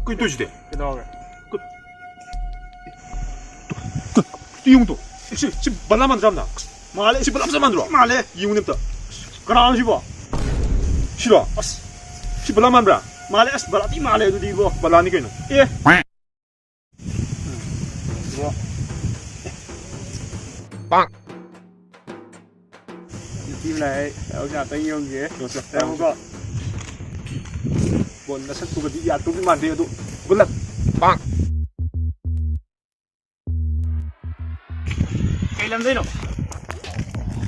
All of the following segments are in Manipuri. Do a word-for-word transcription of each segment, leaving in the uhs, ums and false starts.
ꯀꯩꯅꯣ ꯇꯧꯔꯤꯁꯤꯗꯤ? ꯀꯩꯗꯧꯔꯒꯦ? ꯇꯨ ꯌꯦꯡꯉꯨ ꯇꯨ꯫ ꯁꯤ, ꯁꯤ ꯕꯂꯥ ꯃꯥꯟꯗ꯭ꯔꯥ ꯌꯥꯝꯅ? ꯃꯥꯜꯂꯦ꯫ ꯁꯤ ꯕꯂꯥ ꯃꯆꯥ ꯃꯥꯟꯗ꯭ꯔꯣ? ꯃꯥꯜꯂꯦ꯫ ꯌꯦꯡꯉꯨꯅꯦ ꯑꯝꯇ꯫ ꯀꯅꯥꯅꯣ ꯁꯤꯕꯣ? ꯁꯤꯔꯣ? ꯑꯁ, ꯁꯤ ꯕꯂꯥ ꯃꯥꯟꯕ꯭ꯔꯥ? ꯃꯥꯜꯂꯦ꯫ ꯑꯁ, ꯕꯂꯥꯗꯤ ꯃꯥꯜꯂꯦ ꯑꯗꯨꯗꯤ ꯏꯕꯣ꯫ ꯕꯂꯥꯅꯤ ꯀꯩꯅꯣ꯫ ꯑꯦ꯫ ꯎꯝ, ꯏꯕꯣ꯫ ꯄꯥꯛ꯫ ꯅꯨꯄꯤ ꯑꯃ ꯂꯥꯛꯑꯦ, ꯑꯩ ꯉꯥꯛꯇꯪ ꯌꯦꯡꯉꯨꯒꯦ꯫ ꯌꯦꯡꯉꯨꯁꯦ꯫ ꯉꯥꯏꯈꯣꯀꯣ꯫ ꯕꯣꯟ ꯅꯁꯛꯇꯨꯒꯗꯤ ꯌꯥꯔꯛꯇꯧꯗꯤ ꯃꯥꯟꯗꯦ ꯑꯗꯨ꯫ Good luck꯫ ꯄꯥꯛ꯫ ꯀꯩ ꯂꯝꯗꯩꯅꯣ?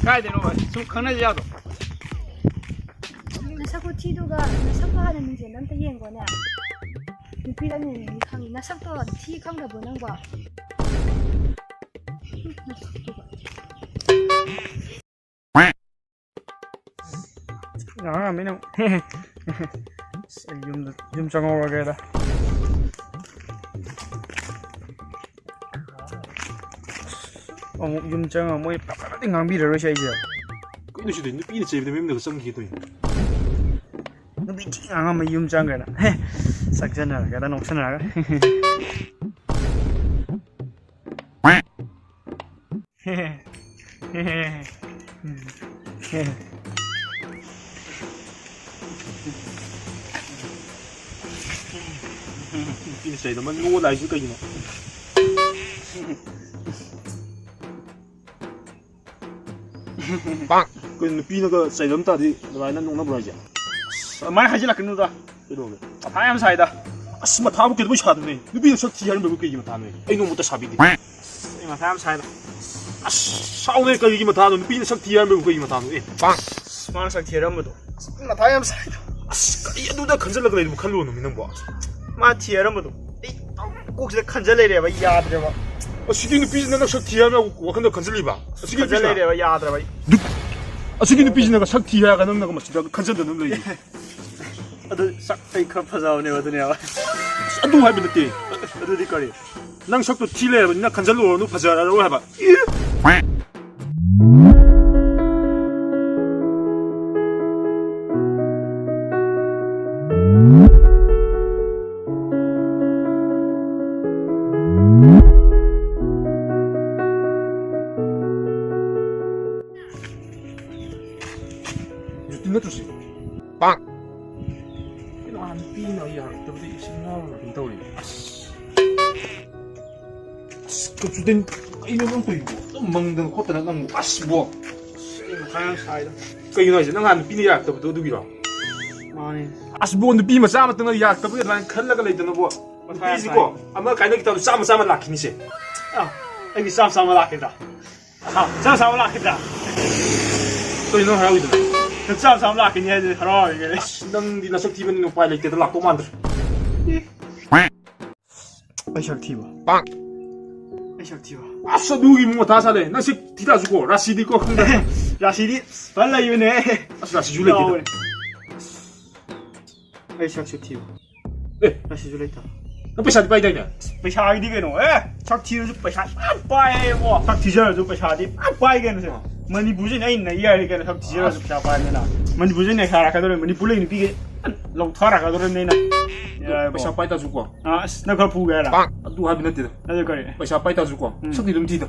ꯀꯥꯏꯗꯩꯅꯣ ꯚꯥꯏ? ꯁꯨꯝ ꯈꯪꯅꯁꯤ ꯌꯥꯗ꯭ꯔꯣ? ꯅꯁꯛ ꯈꯨꯊꯤꯗꯨꯒ ꯅꯁꯛꯇꯣ ꯍꯥꯟꯅ ꯃꯤꯡꯁꯦꯜꯗ ꯑꯝꯇ ꯌꯦꯡꯉꯣꯅꯦ꯫ ꯅꯨꯄꯤꯔ ꯅꯨꯄꯤꯔꯗꯤ ꯈꯪꯉꯤ꯫ ꯅꯁꯛꯇꯣ ꯊꯤ ꯈꯪꯗꯕ꯭ꯔꯣ ꯅꯪꯕꯣ? ꯎꯝ, ꯅꯁꯛꯇꯨꯒ꯫ ꯉꯥꯡꯉꯝꯃꯤ ꯅꯪ꯫ ꯑꯁ, ꯑꯩ ꯌꯨꯝꯗ, ꯌꯨꯝ ꯆꯪꯍꯧꯔꯒꯦꯗ꯫ ꯑꯃꯨꯛ ꯌꯨꯝ ꯆꯪꯉꯒ ꯃꯣꯏ ꯐꯖꯅꯗꯤ ꯉꯥꯡꯕꯤꯔꯔꯣꯏꯁꯦ ꯑꯩꯁꯦ꯫ ꯀꯩꯅꯣ ꯁꯤꯗꯤ? ꯅꯨꯄꯤꯅ ꯆꯩꯕꯗ ꯃꯌꯨꯝꯗꯒ ꯆꯪꯈꯤꯒꯦ ꯇꯧꯔꯤꯅꯦ꯫ ꯅꯨꯄꯤ ꯊꯤ ꯉꯥꯡꯉꯝꯃ ꯌꯨꯝ ꯆꯪꯈ꯭ꯔꯦꯅ꯫ ꯍꯦ, ꯆꯥꯛꯆꯟꯅꯔꯒꯦꯗ, ꯅꯣꯛꯁꯟꯅꯔꯒ꯫ ꯅꯨꯄꯤꯅ ꯆꯩꯗ ꯑꯃ ꯅꯣꯛꯑ ꯂꯥꯛꯏꯁꯤ ꯀꯩꯒꯤꯅꯣ? ꯄꯥꯛ! ꯀꯩꯅꯣ, ꯅꯨꯄꯤꯅꯒ ꯆꯩꯔꯝ ꯇꯥꯔꯗꯤ ꯑꯗꯨꯃꯥꯏꯅ ꯅꯣꯛꯅꯕ꯭ꯔꯣ ꯍꯥꯏꯁꯦ? ꯑꯁ, ꯑꯗꯨꯃꯥꯏꯅ ꯍꯥꯏꯖꯤꯜꯂꯛꯀꯅꯨꯗ꯫ ꯀꯩꯗꯧꯔꯒꯦ? ꯃꯊꯥ ꯌꯥꯝ ꯁꯥꯏꯗ꯫ ꯑꯁ, ꯃꯊꯥꯕꯨ ꯀꯩꯗꯧꯕꯩ ꯁꯥꯗꯣꯏꯅꯣ? ꯅꯨꯄꯤꯅ ꯁꯛ ꯊꯤ ꯍꯥꯏꯔꯝꯕꯕꯨ ꯀꯩꯒꯤ ꯃꯊꯥꯅꯣ? ꯑꯩ ꯅꯣꯡꯃꯇ ꯁꯥꯕꯤꯗꯦ꯫ ꯑꯁ, ꯑꯩ ꯃꯊꯥ ꯌꯥꯝ ꯁꯥꯏꯗ꯫ ꯑꯁ, ꯁꯥꯎꯅꯦ, ꯀꯔꯤꯒꯤ ꯃꯊꯥꯅꯣ? ꯅꯨꯄꯤꯅ ꯁꯛ ꯊꯤ ꯍꯥꯏꯔꯝꯕꯕꯨ ꯀꯩꯒꯤ ꯃꯊꯥꯅꯣ? ꯑꯦ꯫ ꯑꯁ, ꯃꯥꯅ ꯁꯛ ꯊꯤ ꯍꯥꯏꯔꯝꯕꯗꯣ꯫ ꯑꯁ, ꯃꯊꯥ ꯌꯥꯝ ꯁꯥꯏꯗ꯫ ꯑꯁ, ꯀꯔꯤ ꯑꯗꯨꯗ ꯈꯟꯖꯤꯜꯂꯒ ꯂꯩꯔꯤꯕ ꯈꯜꯂꯨꯅꯣ ꯃꯤ ꯅꯪꯕꯣ? ꯃꯥ ꯊꯤ ꯍꯥꯏꯔꯝꯕꯗꯣ ꯑꯩ ꯑꯗꯨꯝ ꯀꯣꯛꯁꯤꯗ ꯈꯟꯖ ꯂꯩꯔꯦꯕ, ꯑꯩ ꯌꯥꯗ꯭ꯔꯦꯕ꯫ ꯑꯁꯤꯒꯤ ꯅꯨꯄꯤꯁꯤꯅ ꯅꯪ ꯁꯛ ꯊꯤ ꯍꯥꯏꯔꯝꯕ ꯋꯥꯈꯜꯗ ꯈꯟꯖꯜꯂꯤꯕ? ꯑꯁꯤꯒꯤ ꯈꯟꯖ ꯅꯨꯄꯤꯁꯤꯅ? ꯂꯩꯔꯦꯕ, ꯌꯥꯗ꯭ꯔꯕ ꯑꯩ꯫ ꯗꯨꯠ! ꯑꯁꯤꯒꯤ ꯅꯨꯄꯤꯁꯤꯅꯒ ꯁꯛ ꯊꯤ ꯍꯥꯏꯔꯒ ꯅꯪꯅꯒ ꯃꯁꯤꯗ ꯈꯟꯖꯟꯗꯅ ꯂꯩꯔꯤ꯫ ꯑꯗꯨ ꯁꯛ ꯑꯩ ꯈꯔ ꯐꯖꯕꯅꯦꯕ, ꯑꯗꯨꯅꯦꯕ꯫ ꯑꯁ, ꯑꯗꯨ ꯍꯥꯏꯕ ꯅꯠꯇꯦ꯫ ꯑꯗꯨꯗꯤ ꯀꯔꯤ? ꯅꯪ ꯁꯛꯇꯣ ꯊꯤ ꯂꯩꯔꯕꯅꯤꯅ ꯈꯟꯖꯜꯂꯨꯔꯅꯨ, ꯐꯖꯔꯔꯣꯏ ꯍꯥꯏꯕ꯫ ꯅꯨꯄꯤꯅ ꯌꯥꯔꯛꯇꯕꯗꯤ ꯏꯁꯤꯡ ꯉꯥꯎꯔꯒ ꯑꯗꯨꯝ ꯇꯧꯔꯤꯅꯦ꯫ ꯑꯁ꯫ ꯑꯁ, ꯀꯞꯁꯨꯗꯤꯟ, ꯀꯩꯅꯣ ꯅꯪ ꯇꯧꯔꯤꯕꯣ? ꯑꯗꯨꯝ ꯃꯪꯗꯅ ꯈꯣꯠꯇꯅ ꯅꯪ, ꯑꯁ, ꯕꯣ꯫ ꯑꯁ, ꯑꯩ ꯃꯊꯥ ꯌꯥꯝ ꯁꯥꯏꯗ꯫ ꯀꯩꯒꯤꯅꯣ ꯍꯥꯏꯁꯦ? ꯅꯪ ꯍꯥꯟꯅ ꯅꯨꯄꯤꯅ ꯌꯥꯔꯛꯇꯕꯗꯣ ꯑꯗꯨꯒꯤꯔꯣ? ꯃꯥꯅꯦ꯫ ꯑꯁ, ꯕꯣ, ꯅꯨꯄꯤ ꯃꯆꯥ ꯑꯃꯇꯪꯅ ꯌꯥꯔꯛꯇꯕꯒꯤ ꯑꯗꯨꯃꯥꯏꯅ ꯈꯜꯂꯒ ꯂꯩꯗꯅ, ꯕꯣ꯫ ꯃꯊꯥ ꯌꯥꯝ ꯅꯨꯄꯤꯁꯤꯀꯣ, ꯁꯥꯏ꯫ ꯑꯃ ꯀꯥꯏꯅꯒꯤ ꯇꯥꯕ ꯆꯥꯝꯃ ꯆꯥꯝꯃ ꯂꯥꯛꯈꯤꯅꯤꯁꯦ꯫ ꯑ, ꯑꯩꯒꯤ ꯆꯥꯝꯃ ꯆꯥꯝꯃ ꯂꯥꯛꯈꯤꯗ꯭ꯔꯥ? ꯑ, ꯆꯥꯝꯃ ꯆꯥꯝꯃ ꯂꯥꯛꯈꯤꯗ꯭ꯔꯥ? ꯀꯩꯅꯣ ꯍꯔꯥꯎꯔꯤꯗꯨꯅ? ꯅꯪ ꯆꯥꯝꯃ ꯆꯥꯝꯃ ꯂꯥꯛꯈꯤꯅꯤ ꯍꯥꯏꯗꯨꯗꯤ ꯍꯔꯥꯎꯔꯤꯉꯩ꯫ ꯑꯁ, ꯅꯪꯗꯤ ꯅꯁꯛ ꯊꯤꯕꯅꯤꯅ ꯎꯄꯥꯏ ꯂꯩꯇꯦꯗ, ꯂꯥꯛꯇꯧ ꯃꯥꯟꯗ꯭ꯔꯦ꯫ ꯑꯦ꯫ ꯑꯩ ꯁꯛ ꯊꯤꯕ꯫ ꯑꯩ ꯁꯛ ꯊꯤꯕ꯫ ꯑꯁ, ꯑꯗꯨꯒꯤ ꯃꯨꯛ ꯃꯊꯥ ꯁꯥꯂꯦ꯫ ꯅꯪ ꯁꯛ ꯊꯤꯔꯛꯑꯁꯨꯀꯣ, ꯔꯥꯁꯤꯗꯤꯀꯣ, ꯈꯪꯗꯦ꯫ ꯔꯥꯁꯤꯗꯤ ꯐꯖꯅ ꯂꯩꯕꯅꯦ꯫ ꯑꯁ, ꯔꯥꯁꯤꯁꯨ ꯂꯩꯇꯦꯗ꯫ ꯌꯥꯎꯋꯦ꯫ ꯑꯩ ꯁꯛꯁꯨ ꯊꯤꯕ꯫ ꯑꯦ꯫ ꯔꯥꯁꯤꯁꯨ ꯂꯩꯇꯕ꯫ ꯅꯪ ꯄꯩꯁꯥꯗꯤ ꯄꯥꯏꯗꯥꯏꯅꯦ? ꯄꯩꯁꯥꯒꯤꯗꯤ ꯀꯩꯅꯣ, ꯑꯦ, ꯁꯛ ꯊꯤꯔꯁꯨ ꯄꯩꯁꯥ ꯌꯥꯝ ꯄꯥꯏꯌꯦꯕꯣ꯫ ꯁꯛ ꯊꯤꯖꯔꯁꯨ ꯄꯩꯁꯥꯗꯤ ꯌꯥꯝ ꯄꯥꯏ ꯀꯩꯅꯣ ꯁꯦ꯫ ꯑꯥ꯫ ꯃꯅꯤꯄꯨꯔꯁꯦ ꯑꯩꯅ ꯅꯩ ꯌꯥꯔꯦ ꯀꯩꯅꯣ, ꯁꯛ ꯊꯤꯖꯔꯁꯨ ꯄꯩꯁꯥ ꯄꯥꯏꯗꯅ꯫ ꯃꯅꯤꯄꯨꯔꯁꯦ ꯅꯩꯈꯥꯏꯔꯛꯀꯗꯧꯔꯦ, ꯃꯅꯤꯄꯨꯔ ꯂꯩ ꯅꯨꯄꯤꯒꯩ ꯂꯧꯊꯔꯛꯀꯗꯧꯔꯕꯅꯤ ꯑꯩꯅ꯫ ꯑꯗꯣ ꯌꯥꯔꯦꯕꯣ꯫ ꯄꯩꯁꯥ ꯄꯥꯏ ꯇꯥꯔꯁꯨꯀꯣ꯫ ꯑꯥ, ꯑꯁ, ꯅꯪ ꯈꯔ ꯐꯨꯒꯦ ꯍꯥꯏꯔ? ꯑꯗꯨ ꯍꯥꯏꯕ ꯅꯠꯇꯦꯗ꯫ ꯑꯗꯨ ꯀꯔꯤ? ꯄꯩꯁꯥ ꯄꯥꯏ ꯇꯥꯔꯁꯨꯀꯣ, ꯎꯝ꯫ ꯁꯛꯇꯤ ꯑꯗꯨꯝ ꯊꯤꯗ꯫